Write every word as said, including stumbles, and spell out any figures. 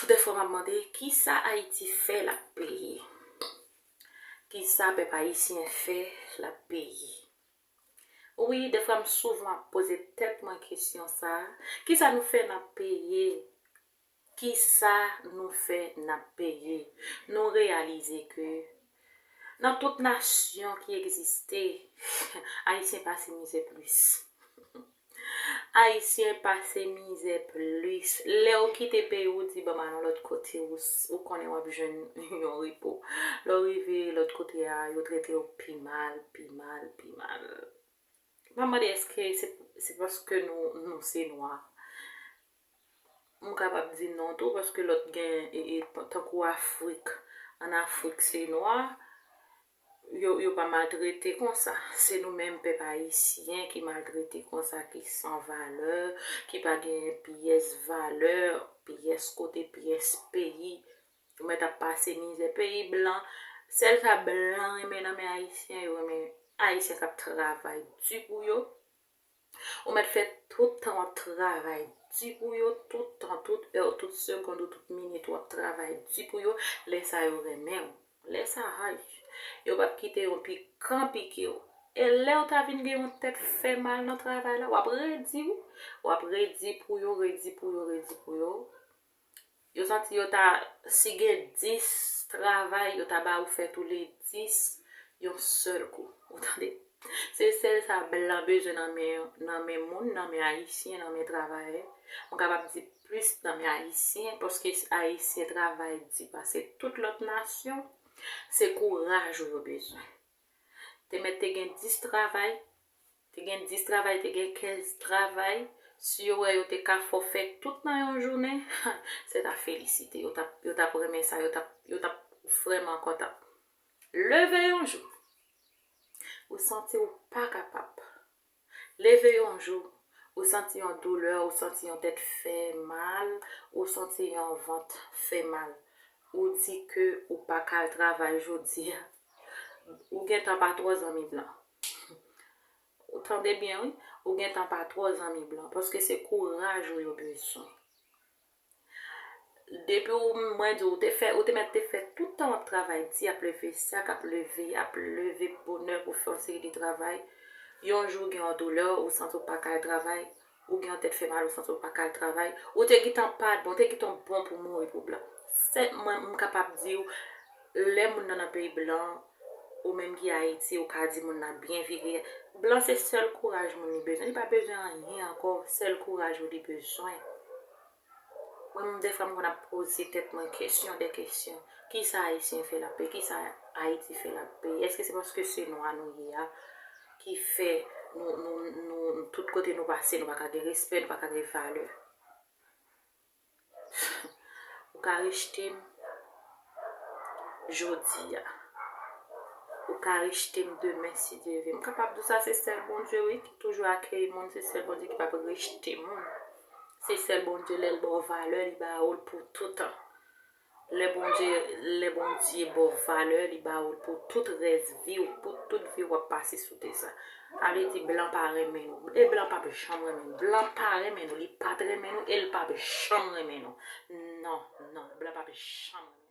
Dèfwa m ap mande, kisa Ayiti fè l ap peye? Kisa pèp ayisyen fè l ap peye? Wi, dèfwa m souvan ap poze tèt mwen kesyon sa a. Kisa nou fè n ap peye? Kisa nou fè n ap peye? Nou reyalize ke nan tout nasyon ki egziste, Ayisyen pase mizè plis. Ayisyen pase mizè plis. Lè w kite peyi w, ou di, "Ban m al yon lòt kote," ou, ou konnen w ap jwenn yon repo. Lè w rive lòt kote a, yo trete w pi mal, pi mal, pi mal. M ap mande, èske se, se paske nou, nou se nwa? M kapab di non tou, paske lòt gen, e, e, tankou Afrik. Ann Afrik, se nwa. Yo, yo pa maltrete konsa. Se nou menm pèp ayisyen ki maltrete konsa, ki san valè, ki pa gen pyès valè, pyès kote, pyès peyi. Ou mèt ap pase mizè. Peyi blan, sèl sa blan renmen nan men ayisyen, yo renmen ayisyen k ap travay di pou yo. Ou mèt fè tout tan w ap travay di pou yo, tout tan, tout è, tout segonn ou tout minit w ap travay di pou yo, lè sa yo renmen w. Lè sa, hay, yo p ap kite yon pikan pike w. E lè w ta vin gen yon tèt fè mal nan travay la, w ap redi wi. W ap redi pou yo, redi pou yo, redi pou yo. Yo santi yo ta, si gen dis travay, yo ta ba ou fè toule dis yon sèl kou. Ou tande? Se sèl sa blan bezwen nan men, nan men moun, nan men ayisyen, nan men travayè. Mwen kapab di plis nan men ayisyen, paske ayisyen travay di pase tout lòt nasyon. Se kouraj ou yo bezwen. Te mèt te gen dis travay, te gen dis travay, te gen kenz travay. Si yo wè yo te ka fè w fè tout nan yon jounen, se ta felisite. Yo t ap, yo t ap renmen sa, yo t ap, yo t ap vrèman kontan. Leve yon jou, ou santi w pa kapab. Leve yon jou, ou santi yon doulè, ou santi yon tèt fè mal, ou santi yon vant fè mal. Ou di ke ou pa ka al travay jodi a. Ou gentan pa twò zanmi blan. Ou tande byen, wi. Ou gentan pa twò zanmi blan, paske se kouraj ou yo bezwen. Depi ou, mwen di, ou te fè, ou te mèt te fè tout tan w ap travay di, ap leve sak, ap leve, ap leve bonè pou fè yon seri de travay. Yon jou ou gen yon doulè, ou santi w pa ka al travay, ou gen yon tèt fè mal, ou santi w pa ka al travay, ou te gentan pa bon, ou te gentan bon pou mouri pou blan. Se, mwen, m kapab di w, lè moun nan nan peyi blan, ou menm ki Ayiti, ou ka di moun nan byen vire. Blan se sèl kouraj moun li bezwen. Li pa bezwen anyen ankò, sèl kouraj ou li bezwen. Mwen menm, dèfwa, m konn ap poze tèt mwen kesyon de kesyon. Kisa Ayisyen fè l ap peye? Kisa Ayiti fè l ap peye? Èske se paske se nwa nou ye a ki fè nou, nou, nou, tout kote nou pase, nou pa ka gen respè, nou pa ka gen valè? Ou ka rejte m jodi a. Ou ka rejte m demen, si Dye vle. M kapab di w sa, se sèl Bondye, wi, ki toujou akeyi moun. Se sèl Bondye ki p ap rejte moun. Se sèl Bondye, lè l ba w valè, li ba ou l pou toutan. Lè Bondye, lè Bondye ba w valè, li ba ou l pou tout rès vi w, pou tout vi w ap pase sou tè sa. Sa vle di blan pa renmen nou. E blan p ap janm renmen nou. Blan pa renmen nou, li pa t renmen nou, e l p ap janm renmen nou. Non, non, blan p ap janm renmen nou.